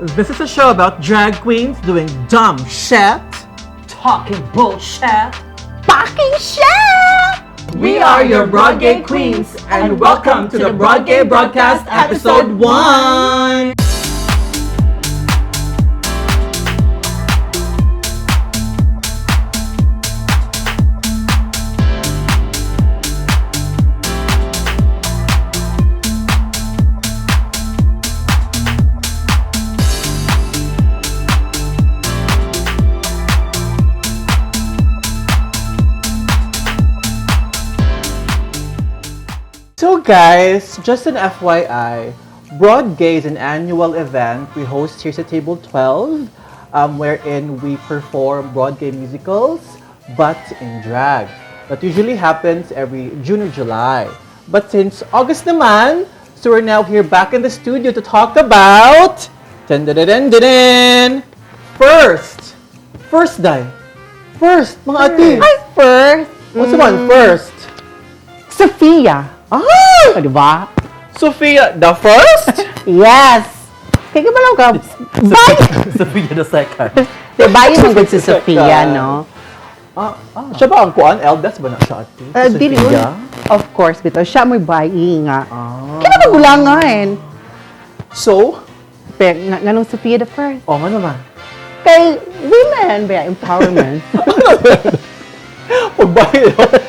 This is a show about drag queens doing dumb shit, talking bullshit, fucking shit! We are your Broad Gay Queens, and welcome to the Broad Gay Broadcast Episode 1! So guys, just an FYI, Broad Gay is an annual event we host here at Table 12, wherein we perform Broad Gay musicals, but in drag. That usually happens every June or July. But since August naman, so we're now here back in the studio to talk about dun dun dun dun dun dun, first! First, day. First, mga ate. Ay, first, What's the one first? Sophia. Ah! O, di ba? Sophia, the first? Yes! Kaya ba lang ka? Bye! Sophia the second. Di ba yun ang good si Sophia, no? Ah, siya ba ang kuan? Eldest ba na siya, ate? Si Dili Sophia? yun. Of course, bito. Siya mo'y bayi nga. Ah. Kaya magulangan. So, Pero, nga, nganong Sophia the first? oh nga naman. Kay women, ba, empowerment. Pagbahay,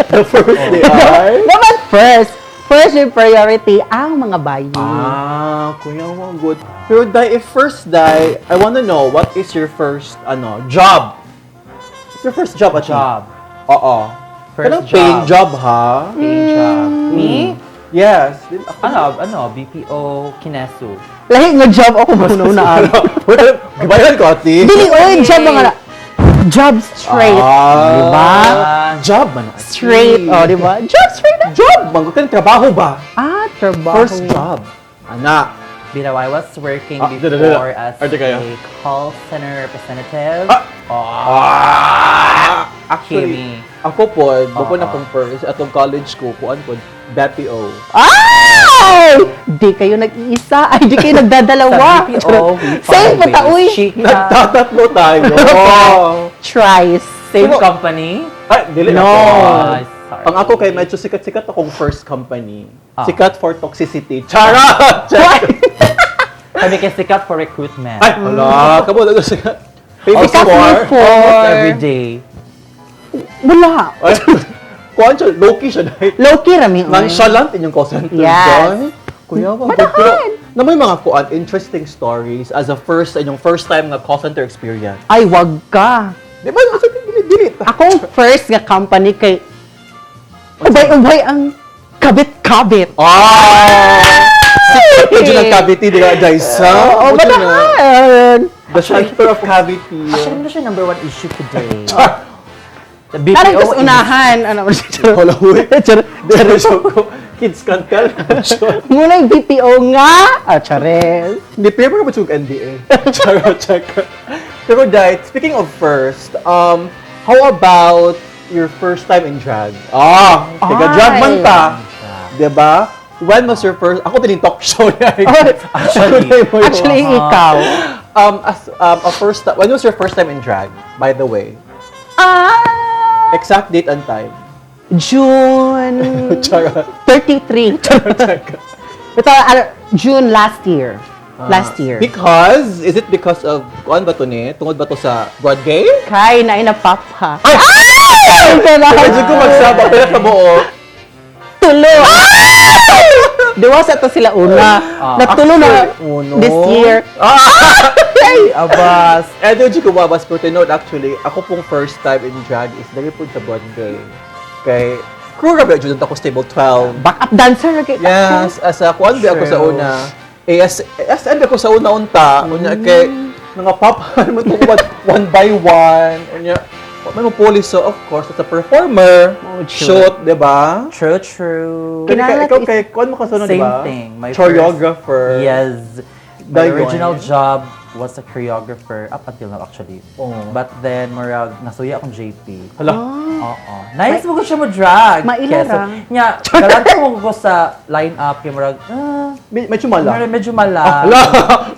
the first day ay? Naman first. First yung priority ang mga bayi. Ah, kuya mo, good. Pero Day, if first day, I wanna know, what is your first, ano, job? What's your first job, ate? Job. Oo. First Kanang paying job, ha? Paying job. Me? Yes. Ano, BPO, Kinesu. Lahi nga job ako muna una. Gibayan ko, ate. Dili, oy, job mga job straight. Ah. Diba? Job man, ate. Straight, oh, di ba? Job straight. Job! Man, kanang trabaho ba? Ah, trabaho. First job. Ana. Bitaw, I was working Ah, dala, dala. before as Arte kayo. a call center representative. Ah! Ah! Actually, Kimi. ako po, bako na Oo. akong first, atong college ko, kuan po, BPO. Ay! Di kayo nag-iisa. Ay, di kayo nagdadalawa. Sa BPO, we Same found pa ta, ways. uy. Chika. Nagtatatlo tayo. Tries. Same Pero- company? Ay, dili No. ako. Ay, sorry. Ang ako kay medyo sikat-sikat akong first company. Ah. Sikat for toxicity. Charot! Kami kay sikat for recruitment. Ay, hala. Kamo na sikat. Famous Sikat for? for... Almost every day. Wala. Ay, kuan siya, low-key siya dahil. Low-key rami. oy. Nonchalant inyong call center. Yes. Joy. Kuya, wag Madahan. Na may mga kuan, interesting stories as a first, inyong first time nga call center experience. Ay, wag ka. Di ba? Asa dili dili. Akong first nga company kay ubay-ubay ang kabit-kabit. Ah! Sikat na dyan ang cavity, di ba, Jaisa? Oo, Mo dyan na. madahan. The center of cavity. Actually, ano siya number one issue today? The BPO Parang gusto industry. unahan. Ano, Hala, huy. Charot. Diretso ko. Kids can tell. Muna yung BPO nga. Ah, chares. Hindi, pero ba yung NDA? Charot, check. Pero Dai, speaking of first, how about your first time in drag? Ah, tiga drag man ta. Diba? When was your first? Ako din yung talk show niya. Actually. Actually, ikaw. As a first when was your first time in drag, by the way? Ah, Exact date and time. June Charot. 33. Check. Ito, ano, June last year. Last year. Because, is it because of, kuan ba to ni? Tungod ba to sa Broad Gay? Kay na inapapa. Ay! Ay! Medyo ko magsaba, pero ka buo. Tulo. Diwa sa to sila una. Natulo na Uno. this year. Ah! Ay, abas. Eh, doon ko babas pero tinood actually, ako pong first time in drag is dali po sa Broad Gay. Kay, crew rabi, dyan ako stable 12. Backup dancer kay Yes, as a kuan ba ako sa True. una. AS, SN ba ako sa una unta. Unya kay mga pop mo to one, one by one. Unya may mo police so of course as a performer. Oh, true. Shoot, di ba? True, true. Kaya Kinala- ikaw kay kuan mo ka sa una, di Same ba? thing. My Choreographer. First, yes. My Dayon. original job was a choreographer up until now, actually. Oh. But then murag nasuya akong JP. Hala. Oo. Nice mo ko siya mo drag. Maila Kaya, ra. Nya, galante mo ko sa line up kay murag Medyo mala. murag medyo mala. Hala.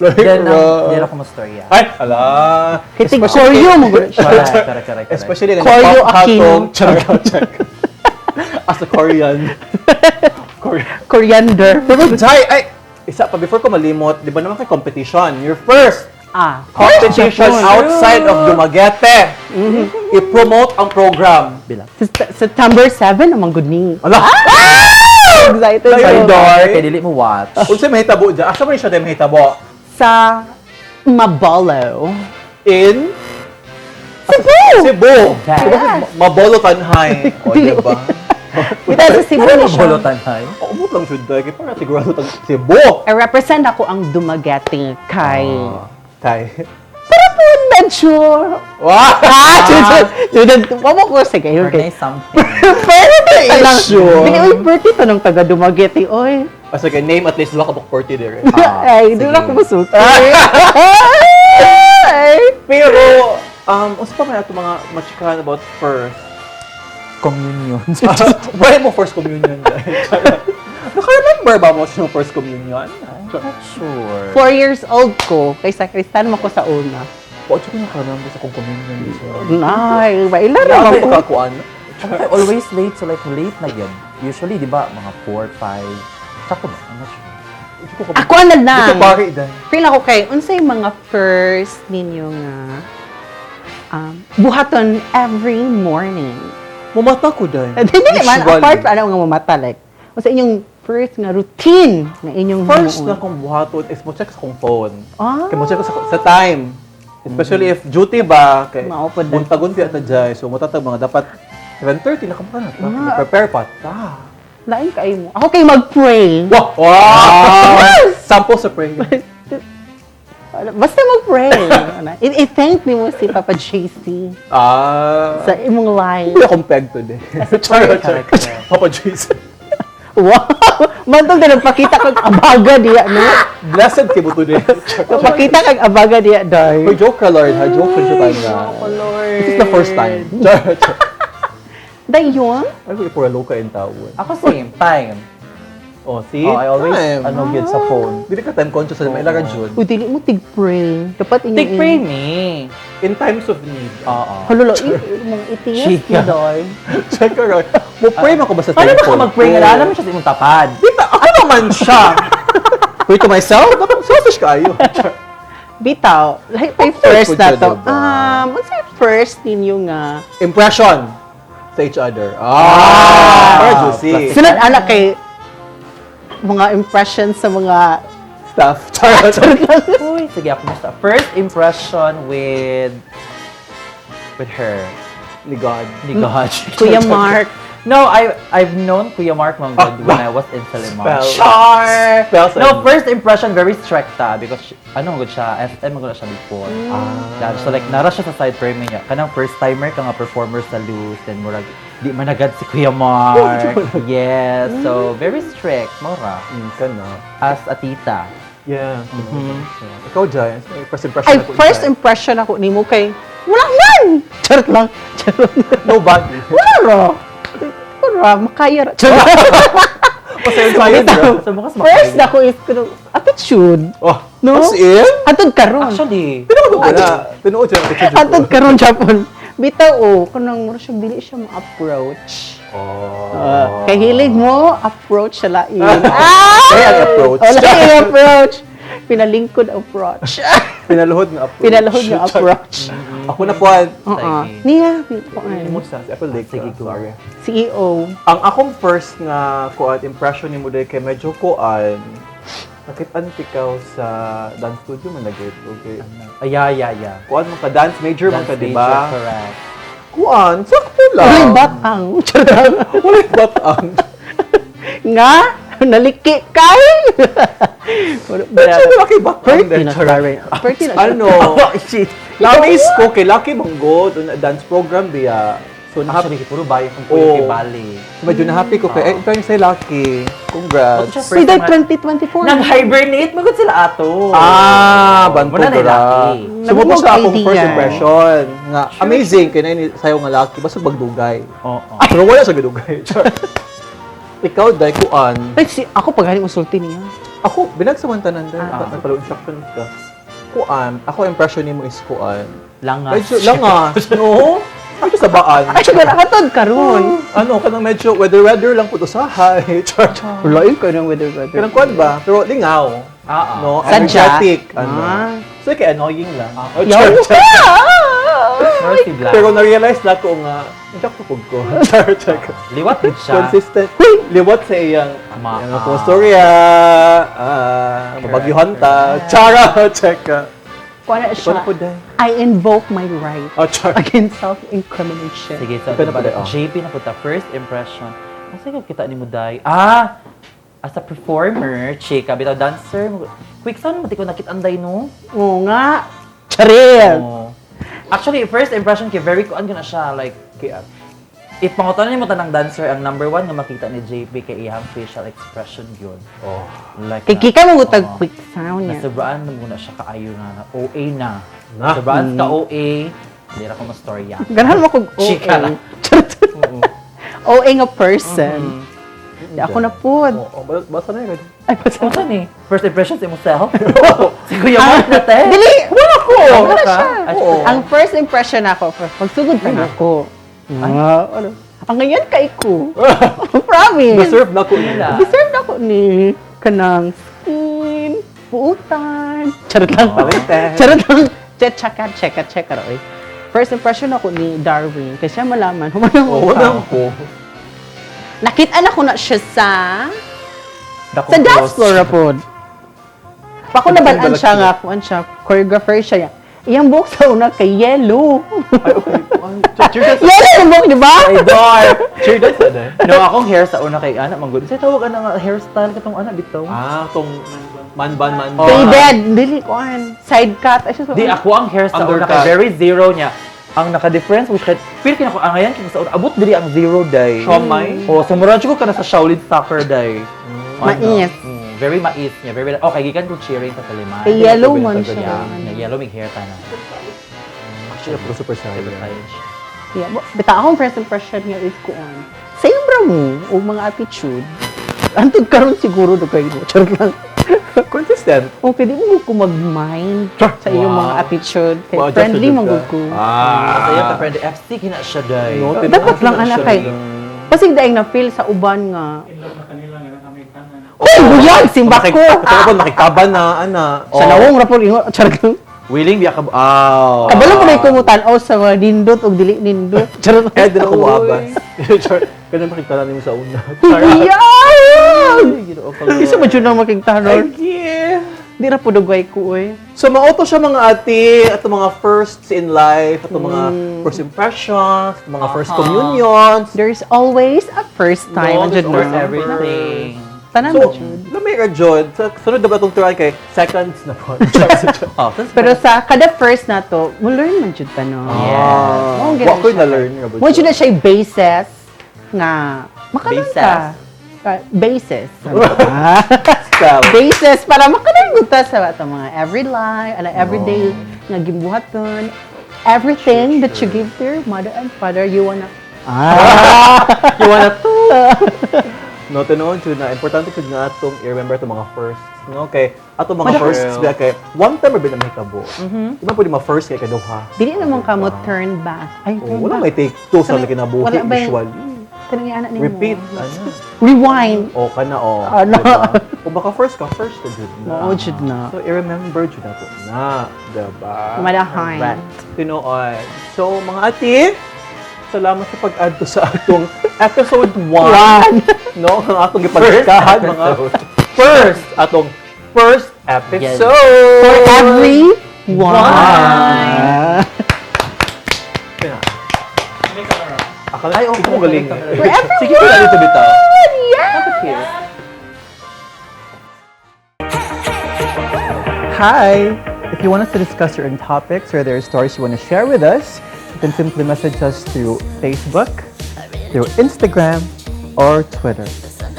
Then then ako mo storya. Ay, hala. Kitig choreo mo gud siya. Correct, correct, correct, correct. Especially na Koryo Aquino. Charot, charot. As a Korean. Korean. Coriander. Pero Jai, ay, isa pa, before ko malimot, di ba naman kay competition? Your first competition Japon. outside of Dumaguete. I-promote ang program. Bilang. September 7 naman gud ni. Ala! Excited Ay, ko. Traidor, kay dili mo watch. Unsa may hitabo dyan? Asa man siya dahil may hitabo? Sa Mabolo. In Cebu! Cebu. Yes. Diba, Mabolo Tanhay. O, Dili. diba? Kita sa Cebu ni siya. Mabolo tanhay. O, umot lang siya dahil. Kaya parang sigurado tang Cebu. I represent ako ang Dumaguete kay Tay. Para po medyo Wow! Student, wamo ko sige. Okay. Organize something. Pwede tanong. Issue. Dili, uy, birthday tanong taga Dumaguete, oy. Ah, sige, name at least duha ka book 40 there. Ay, sige. doon ako masulti. Ay. Pero, unsa pa man ato mga machikahan about first? Communion. Why mo first communion? Naka-remember ba mo sa first communion? I'm not sure. 4 years old ko, kay sakristan mo ko sa una. Wa ko naka-remember sa kong communion. Nay, maila ra Wala man ko ko. pagkakuan. I always late, so like late na yun. Usually, di ba, mga 4, 5. Sakto ba? I'm not sure. Ako ano lang. Ito pare dan. Feel ako kay unsay mga first ninyo nga buhaton every morning. Mumata ko dan. Dili man Usually. apart pa ano nga mamata, like unsa inyong first nga routine na inyong First himuon? na kong buhaton is mo check sa kong phone. Ah. Kay mo check ko sa time. Especially if duty ba kay Mao pod dan. buntagon pa ta jay. So mutatag mga dapat 7:30 na ka na. Ah. Prepare pa ta. Lain kay mo. Ako kay mag-pray. Wow! Wow! Sample sa prayer. Basta mag-pray. Ano, I-thank nimo si Papa JC sa imong life. Hindi akong peg today. Charot, charot. Papa JC. Wow! Mantog na nagpakita kag abaga diya, no? Blessed kay mo today. Nagpakita kag abaga diya, day. Uy, joke ka, Lord, ha? Joke ka siya tayo nga. Lord. This is the first time. Charot, charot. Dayon? Ay, ko ipura loka in taon. Ako same, time. Oh, see? Oh, I always, Time. ano, good sa phone. Dili ka time conscious sa may Jud. Uy, dili mo tig-pray. Dapat inyo. Take pray me. In times of need. Oo. Halolo, mong itias Chika. ni Doy. Check her out. Mo pray man ko ba sa Paano ba ka cellphone mag-pray ko? nga? Alam mo siya sa imong tapad. Di ba, ako naman siya. Pray to myself? Dapat selfish kayo. Bitaw, like, may Of course, first na po to. dyan, diba? Unsay first ninyo nga? Impression sa each other. Ah! Para juicy. Sunod anak kay mga impressions sa mga Staff. Charot. Uy, sige ako basta. First impression with her. Ni God. Ni God. Kuya Mark. No, I've known Kuya Mark Manggod when I was in Salimar. Spell. Char! Spell sa No, inyo. first impression, very stricta because she, ano gud siya, SM gud siya before. Ah. So like, nara siya sa side frame niya. Kanang first timer ka nga performer sa loose, then murag, di man agad si Kuya Mark. Yes, so very strict, mora. Ka na. As a tita. Yeah. Ikaw, Jai. First impression Ay, ako, first Jai. impression ako nimo kay wala man. Charot lang. Charot. Nobody. Wala ra. Wala ra, makaya ra. Charot. Pasayod-sayod, bro. So, bukas First ako is kuno attitude. Oh, No? as in? Atod karon. Actually, Tinuod wala. Tinuod siya. Attitude ko. Atod karon Japon. Bitaw oh, kanang mura siya dili siya ma-approach. Oh. Kay hilig mo, approach sa lain. Ah! Kaya ang approach. Wala yung approach. Pinalingkod approach. Pinaluhod nga approach. Pinaluhod nga approach. Ako na po. Oo. Sige. Niya, kuan. Kumusta? Si Apple Lake. Sige, go. Sorry. CEO. Ang akong first nga kuan impression ni mo dahil kay medyo kuan nakit-an ikaw sa dance studio man lagi. Okay. Ay, yeah. Kuan man ka dance major man Dance ka, di major, ba? correct. Kuan, sakto lang. Walay batang. Charot. Walay batang. Nga, naliki kay. Medyo laki batang. Perti na sorry. Perti na. Ano? Shit. Na-amaze ko kay Lucky Manggod, dance program biya. So, Actually, puro bayo kung kuya Oo. kay Bali. So, medyo na-happy ko kay, eh, ito yung say Lucky. Congrats. Siya So, first dahil time 2024. Nag-hibernate, magod sila ato. Ah, bantog Muna na ra. Lucky. So, mo Nagmumog sa akong idea. first impression. Nga, amazing, kay na sayo nga Lucky, basta bagdugay. Oo. Pero wala sa gadugay. Char. Ikaw, Day, kuan. Ay, si, ako pag galing usulti niya. Ako, binagsamantanan din. Ah. Nagpalo instructions ka. Kuan, ako impression nimo is kuan. Langas. Medyo langas, no? Medyo sabaan. Ay, siya hatod karon. Ano, kanang medyo weather-weather lang po to sa usahay. Char. Lain ka ng weather weather. Kanang kuan ba? Pero lingaw. Ah, ah. No? Sadya. Energetic. Ano. Ah. So, kay annoying lang. Oh, Yaw char, ka! char. Mercy Black. Pero na-realize na ko nga, hindi ako pug ko. Char, char. Liwat din siya. Consistent. Liwat sa iyang Ma- iyang akong storya. Ah, mabagyuhan ta. Chara, check ka. Kuha na Ikaw siya. na po, Day. I invoke my right Oh, char. against self-incrimination. Sige, so Ikaw na diba, po, Day, oh. JP na po ta, first impression. Asa ka kita ni mo, Day? Ah! As a performer, chika, bitaw dancer. Quick sound mo, di ko nakita ang Day, no? Oo nga. Charil! Oo. Actually, first impression kay very kuan na siya. Like, Kaya, if pangutan mo tanang dancer, ang number one nga makita ni JP kay iyang facial expression yun. oh. Like, Kay Kika mo gutag Oo. quick sound niya. Nasobraan mo na siya kaayo na, na OA na. Na. Nasobraan ka OA, hindi ra ko mastorya. Ganahan mo kog OA. Chika lang. Charot. OA nga person. Di ako na po. Oo, oh, basta na yun. Ay, basta. Ano ni? First impression sa imo self? Si Kuya Mark na te. Dili! Wala ko! Wala Wala ka? siya. Ay, Oo. Ang first impression ako, pagsugod pa na ako. Ah, ano? Ang ngayon kay ko. Promise. Deserve na ko nila. Deserve na ko ni kanang skin, puutan. Charot lang. Palitan. Charot lang. Che, chaka, cheka, cheka oy. First impression ako ni Darwin, kasi siya malaman, humanang Oo, ko. wala ko. Nakita na ko na siya sa Dakong sa dance close. floor pod. Pako nabalaan siya nga, kuan siya, choreographer siya. Iyang buhok sa una kay yellow. Ay, okay. Cheer dance. Yellow ang buhok, di ba? Ay, dar. Cheer dance na day. No, akong hair sa una kay ana manggod. Say tawag ana nga hairstyle katong ana bitaw. Ah, tong man ban man Oh. ban. Faded, dili kuan. Side cut. Ay, siya sa Di una. ako ang hair sa una kay Undercut. very zero niya. Ang naka-difference which kay feel kina ko ang ngayon kay sa una abot diri ang zero day. Siomay? Oh, sumurad ko kana sa Shaolin soccer day. Ano? Mais. Very mais niya, very okay gikan ko cheering sa Taliman. Kay yellow man siya. Yeah, na yellow may hair ta na. Actually, ako super Super saiyan. saiyan siya. Yeah, bitaw akong first impression niya is kuan. Same ra mo o mga attitude. Antod karon siguro do kayo. Charot lang. Consistent. Okay, di mo ko mag-mind sa iyong mga attitude. Kay Wow, friendly just man ka. gud ko. Ah. Sa iya ka friend FC kina siya day. No, Dapat lang siya anak kay. day. Pasig daing na feel sa uban nga. Uy, buyag simba ko. Ito ko nakikaban na ana. Sa nawong ra po ingon, charot lang. Willing biya ka. Aw. Kabalo mo na kumutan-aw sa mga nindot og dili nindot. Charot. Eh, di na ko muabas. Char. Kaya makikita nimo sa una. Char. Buyag! Ginoo ka. Isa ba jud nang makigtanon? Yeah. Di ra po dugay ko oy. So mauto siya mga ate, at mga firsts in life, at mga first impressions, at mga first communions. There's always a first time. No, Andyan there's na. always Everything. Tanan So, ba jud? lamay ka, Jod. Sa sunod na ba itong turuan kay seconds na po? Oh, Pero sa kada first na to, mo learn man jud ta no. Yes. Mao Wa ko'y na-learn nga ba, Mo jud Jud? na siya basis nga makalearn Basis. ka. Basis. Spell. Basis para makalearn gud ta sa ato mga every life, ala everyday nga gimbuhaton. Everything that you give to your mother and father, you wanna You wanna to? No, tinuod jud na importante jud nga atong i-remember itong mga firsts, no? Kay atong mga firsts biya kay one time ra ba na mahitabo. Di ba pwede ma-first kay kaduha? Dili naman ka mo turn back. Ay, Oh, turn wala back. may take two sa Wala- kinabuhi wala ba yung- usually. Kanang ana nimo. Repeat, ano? Rewind. O ka na, o. Ano? Diba? Kung baka first ka, first ka jud na. Mao jud na. So, i-remember jud na to na. Diba? Madahan. Right. Tinuod. So, mga ate, salamat sa pag-add to sa atong episode 1. One. No, ang atong gipagkahan mga first atong first episode. For every one. Akala, ay, oh, mo galing. For every Sige, wala dito bitaw. Yeah! Hi! If you want us to discuss certain topics or there are stories you want to share with us, You can simply message us through Facebook, through Instagram, or Twitter.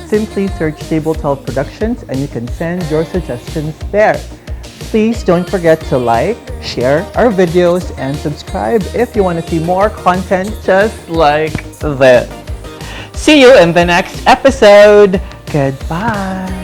Simply search Table 12 Productions and you can send your suggestions there. Please don't forget to like, share our videos, and subscribe if you want to see more content just like this. See you in the next episode. Goodbye.